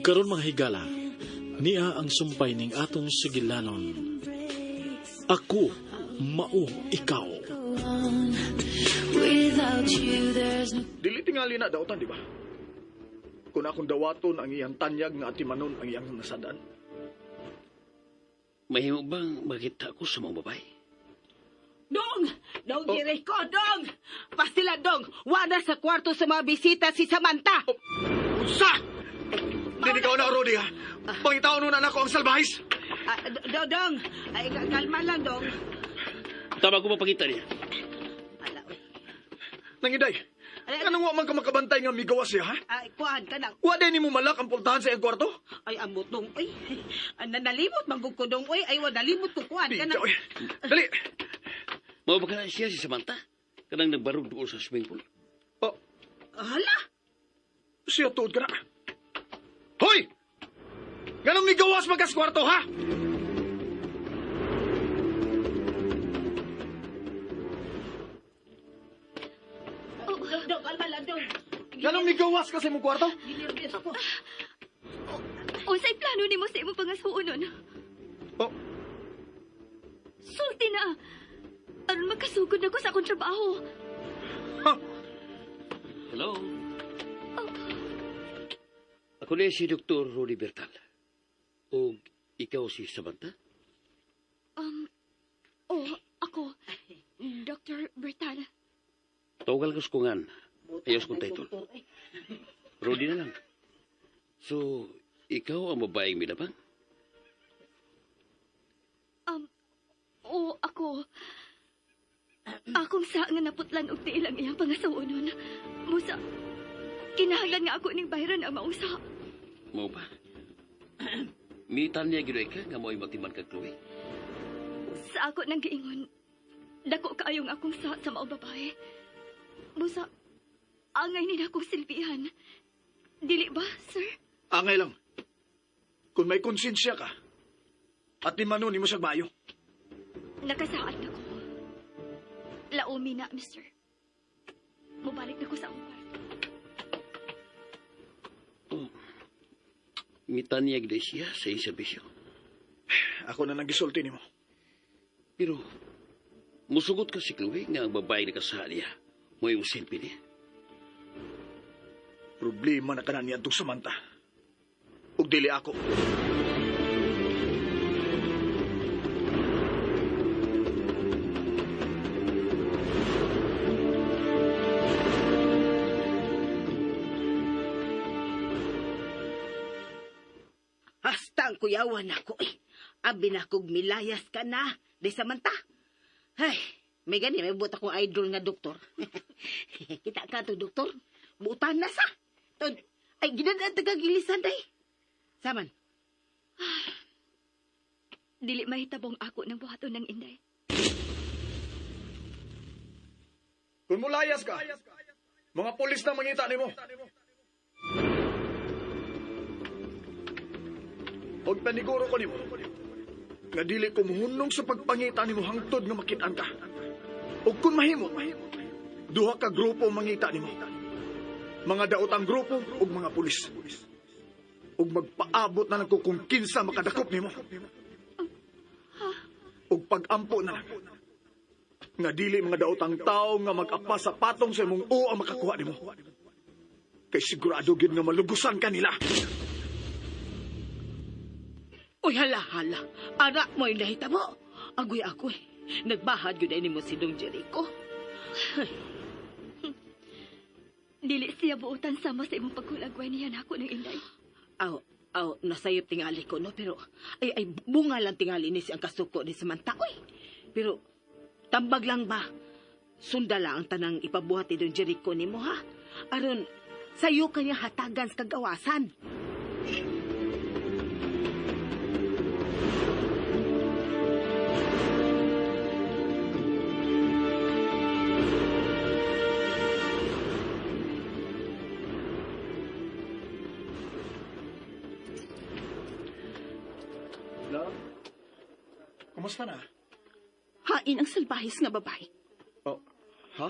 Ug karon mga higala, niya ang sumpay ning atong sugilanon. Ako mao ikaw. Without you, there's no Dili tingali na dautan, di ba? Kung akong dawaton ang iyang tanyag nga atimanon ang iyang nasadan. Mahimo bang makita ko sa mga babae? Dong! Dong, Jericho, dong! Pastila, dong! Wala sa kwarto sa mga bisita si Samantha! Unsa! Dili ka na, Rodi, ha? Pangitaon nun anak ko ang salbahis! Ah, dong! Ay, kalma lang, dong. Tama ko mapakita niya. Ala, uy. Nangiday, anong wa man ka makabantay nga migawas siya, ha? Ay, kuhan ka na. Wa din nimo malak ang pultahan sa iyang kwarto? Ay, amot, dong. Ay, ay, nalimot, manggug ko, dong. Uy, ay, wa, nalimot ko, kuhan ka na. Di, oy. Dali! Mao ba ka siya si Samantha? Kanang nagbarog doon sa swimming pool. Oh, Hala! siya tuod ka na. Hoy! Ganong migawas magas kwarto, ha? Dong, dong, kalma lang, dong. Ganong migawas ka sa imong kwarto? Ginervyos ko. Unsay plano nimo sa imong pangasuonon? Oh, Sulti na. Aron makasugod na ko sa akong trabaho. ha? Hello? Ako na si Dr. Rudy Bertal. O ikaw si Samantha? Oh, ako, Dr. Bertal. Tawagal ko sa kungan. Ayos kong title. Rudy na lang. So, ikaw ang babaeng minabang? Oh, ako. Akong sa nga naputlan og tiil ang iyang pangasawonon. Musa, kinahanglan nga ako ning bayran ang maong sa. Mo ba? Mitan niya ginoy ka nga mo'y matiman kag Chloe. Sa ako nang giingon, dako kaayong akong sa maong babae. Musa, angay ni akong silbihan. Dili ba, sir? Angay lang. Kung may konsensya ka, at di manon nimo siya maayo. Nakasaad na ko. Laomi na, mister. Mubalik na ko sa akong kwarto. Oh. Mitan niya ginoy siya sa iyang serbisyo. Ako na nang gisulti nimo. Pero, musugot ka si Chloe nga ang babae nakasaad niya. Mo'y musilbi niya. Problema na kanan niya itong Samantha. Ug dili ako. Hasta ang kuyawan ako eh. Abi na kog milayas ka na. Di Samantha. Ay, may gani, may buot akong idol nga doktor. Kita ka to, doktor. Buutan na sa. Tod, ay, ginadaan tagang ilisan day. Saman, Dili mahitabong ako ng buhaton ng inday. Kung mulayas ka, mga pulis na mangita nimo. Og paniguro ko nimo, nga dili ko muhunong sa pagpangita nimo hangtod nga makit-an ka. Og kung mahimo, duha ka grupo mangita nimo. Mga daotang grupo ug mga pulis. Ug magpaabot na lang ko kung kinsa makadakop nimo. Ug pag-ampo na lang nga dili mga daotang tao nga mag-apa sa patong sa imong o ang makakuha nimo. Kay sigurado gyud nga malugusan ka nila. Uy, hala, hala. Anak mo'y nahitabo. Agoy, agoy. Nagbahad yun ay nimo si Dong Jericho. Dili siya buotan sama sa imong pagkulagway niya nako ng inday. Aw, aw, nasayop tingali ko, no? Pero, ay, ay, bunga lang tingali ni si ang kasuko ni Samantha. Uy, pero, tambag lang ba? Sundala ang tanang ipabuhat ni Don Jericho nimo, ha? Aron, sayo kanya hatagan sa kagawasan. Love, kumusta na? Hain ang salbahis nga babae. Oh, ha?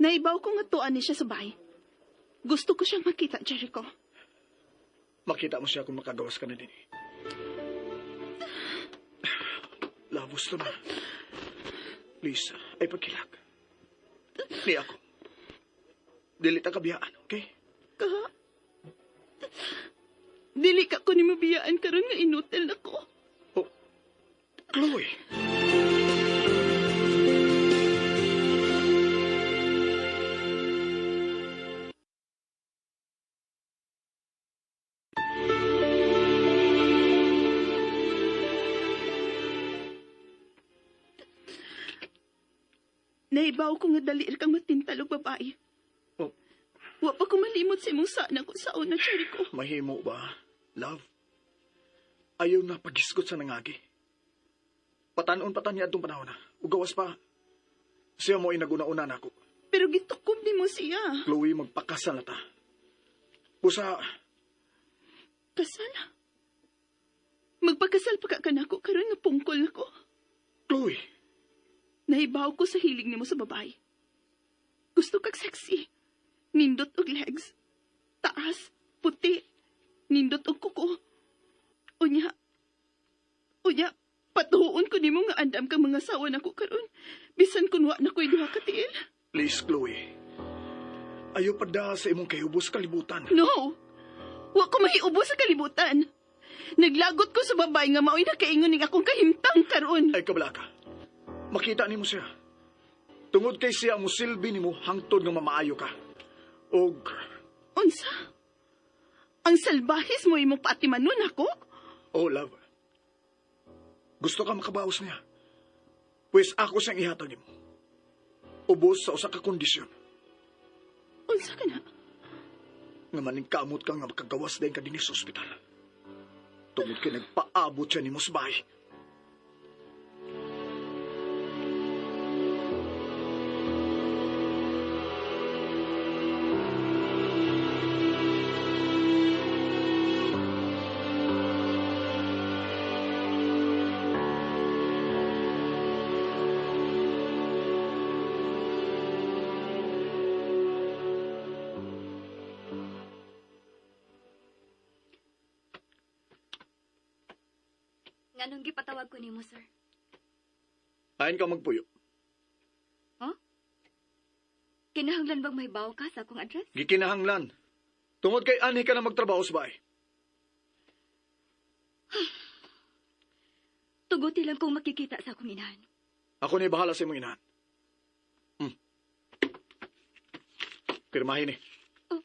Naibaw ko nga tuan ni siya sa bahay. Gusto ko siyang makita, Jericho. Makita mo siya kung makagawas ka na din. Love, gusto na. Please, ay pagkilak. Ni ako. Dili ta kabiyaan, okay? Ka? Dili ka ko ni mabiyaan karon nga inutil nako. Oh, Chloe. Naibaw ko nga dali ra kang matintal og babae. Oh. Wa pa ko malimot sa imong sana ko sa una, Jericho. Mahimo ba, love? Ayaw na pagisgot sa nangagi. Patanon patan niya atong panahon na. Ugawas pa. Siya mo ay naguna-una na ako. Pero gitukob nimo siya. Chloe, magpakasal na ta. Usa, Kasal? Magpakasal pa ka kanako karon nga pungkol nako. Chloe, Nahibaw ko sa hilig nimo sa babae. Gusto kag sexy. Nindot og legs. Taas, puti. Nindot og kuko. Unya, patuon ko nimo nga andam kang mga sawa nako karon. Bisan kun wa na ko'y duha ka tiil. Please, Chloe. Ayaw pa da sa imong kayubos kalibutan. No! Wa ko mahiubo sa kalibutan. Naglagot ko sa babae nga mao'y nakaingon ning akong kahimtang karon. Ay, kabala ka. Makita nimo siya. Tungod kay siya ang musilbi nimo hangtod nga mamaayo ka. Og Unsa? Ang salbahis mo imong paatimanon ako? Oh, love. Gusto ka makabaos niya. Pwes ako siyang ihatag nimo. Ubos sa usa ka kondisyon. Unsa ka na? Nga maningkamot ka nga makagawas dayon ka dinhi sa ospital. Tungod kay nagpaabot siya nimo sa bahay. Nganong gipatawag ko nimo, sir? Ayon ka magpuyo. Huh? Kinahanglan bang may bawo ka sa akong address? Gikinahanglan. Tungod kay anhi ka na magtrabaho sa bahay. Tuguti lang kung makikita sa akong inahan. Ako na bahala sa imong inahan. Pirmahin eh. Oh.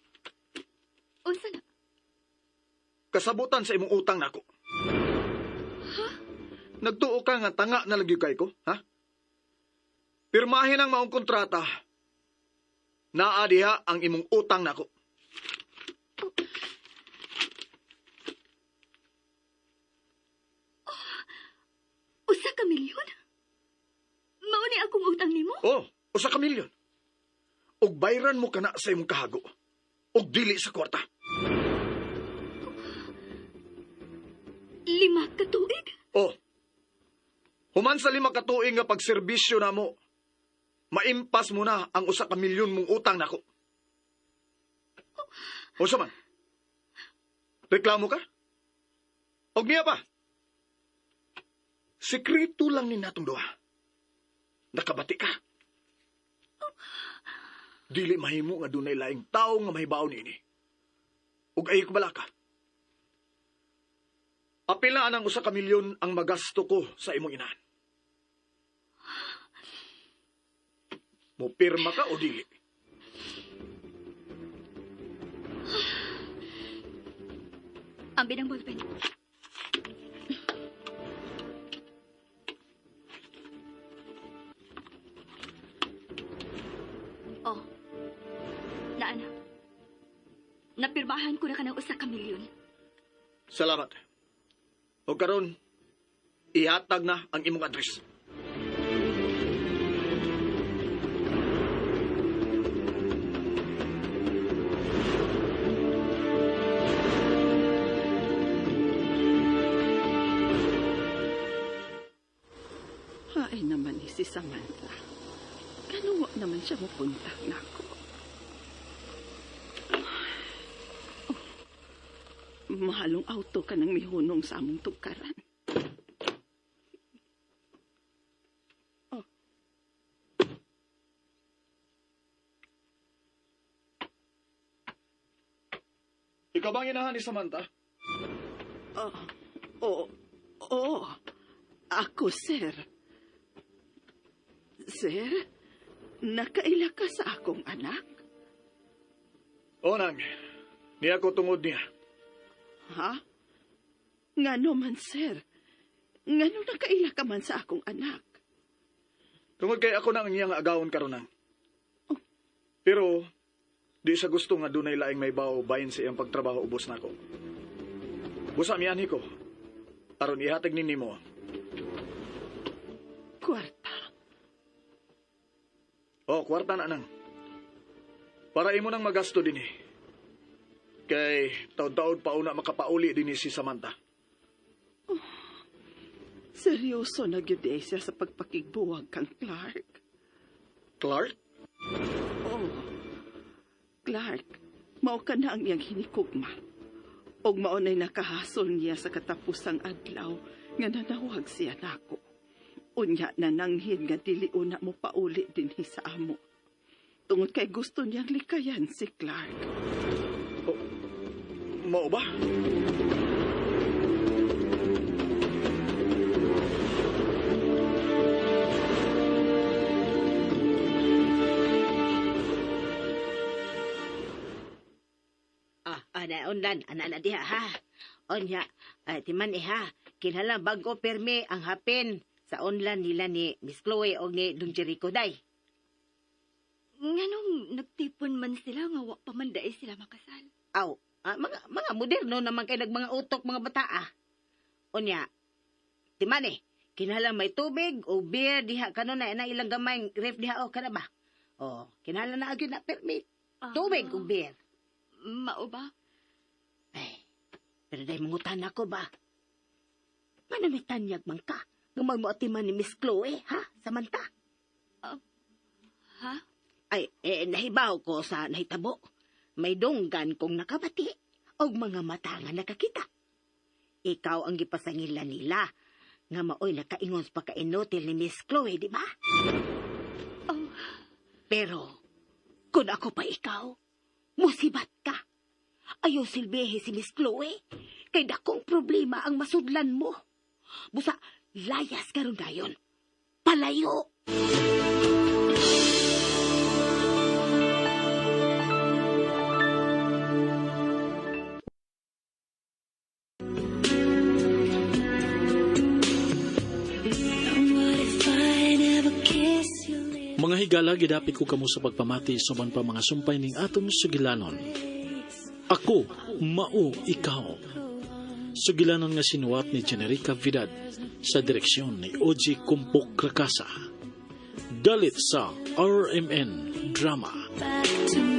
Unsa na? Kasabutan sa imong utang nako. Huh? Nagtuo ka nga tanga na lagi kay ko, ha? Pirmahin ang maong kontrata. Naa diha ang imong utang nako. Oh, usa ka milyon? Mao ni akong utang nimo? Oh, usa ka milyon. Og bayran mo kana sa imong kahago. Og dili sa kwarta. 5 ka tuig? Oh. Human sa 5 ka tuig nga pagserbisyo namo, maimpas mo na ang usa ka milyon mong utang nako. O sa man? Reklamo ka? Og niya pa? Sekreto lang ni natong duha. Nakabati ka. Dili mahimo nga dunay laing tawo nga mahibaw niini. Og ay ko balaka. Apila ang usa ka milyon ang magasto ko sa imong inahan. Mo pirma ka o dili? Ambi ng ballpen. Oh. Naa na. Napirmahan ko na ka ng usa ka milyon. Salamat. O karon, ihatag na ang imong address. Ay naman ni si Samantha. Kanuwa naman siya mupunta nako. Oh. Mahalong auto ka nang mihunong sa among tugkaran. Oh. Ikaw bang inahan ni Samantha? Oh, oh, oh. Ako, sir. Sir, nakaila ka sa akong anak? O nang, niya ko tungod niya. Ha? Ngano man, sir? Ngano nakaila ka man sa akong anak? Tungod kay ako na ang iyang agawon karon nang. Pero, di sa gusto nga dunay laing may bao bahin sa iyang pagtrabaho ubos nako. Busa mianhi ko. Aron ihatag ni nimo. Kwarta. Oh, kwarta na nang. Para imo nang magasto dinhi. Kay taod-taod pa una makapauli dinhi si Samantha. Oh, seryoso na gyud eh siya sa pagpakigbuwag kang Clark. Clark? Oh, Clark, mao ka na ang iyang hinikugma. Og mao na'y nakahasol niya sa katapusang adlaw nga nanawag siya nako. Unya na nanghin nga dili una mo pauli dinhi sa amo. Tungod kay gusto niyang likayan si Clark. Oh, mao ba? Ah, na unlan, ana na diha ha. Onya, ay, timan eh ha. Kinahanglan bago permi ang hapin sa online nila ni Miss Chloe o ni Don Jericho day. Nganong nagtipon man sila nga wa pa man daay sila makasal. Aw, mga moderno naman kay nagmanga utok mga bata ah. Unya, timan eh, kinahanglan may tubig o beer diha kanunay na ilang gamay ref diha o kana ba? Oh, kinahanglan na agad na permit. Tubig o beer. Mao ba? Ay, pero dahil mangutan ako ba? Paano may tanyag man ka? Nga may moatiman ni Miss Chloe, ha? Samantha? Ha? Ay, eh, nahibaw ko sa nahitabo. May donggan kong nakabati og mga mata nga nakakita. Ikaw ang gipasangilan nila nga maoy nakaingon sa pagkainutil ni Miss Chloe, di ba? Oh. Pero, kung ako pa ikaw, musibat ka. Ayaw silbihe si Miss Chloe. Kay dakong problema ang masudlan mo. Busa, layas karon dayon. Palayo! Mga higala, gidapit ko kamo sa pagpamati sa uban pa mga sumpay ning atong sugilanon. Ako, mao ikaw. Sugilanon nga sinuwat ni Generica Vidad sa direksyon ni Oji Kumpok Rakasa. Dalit sa RMN Drama. Back to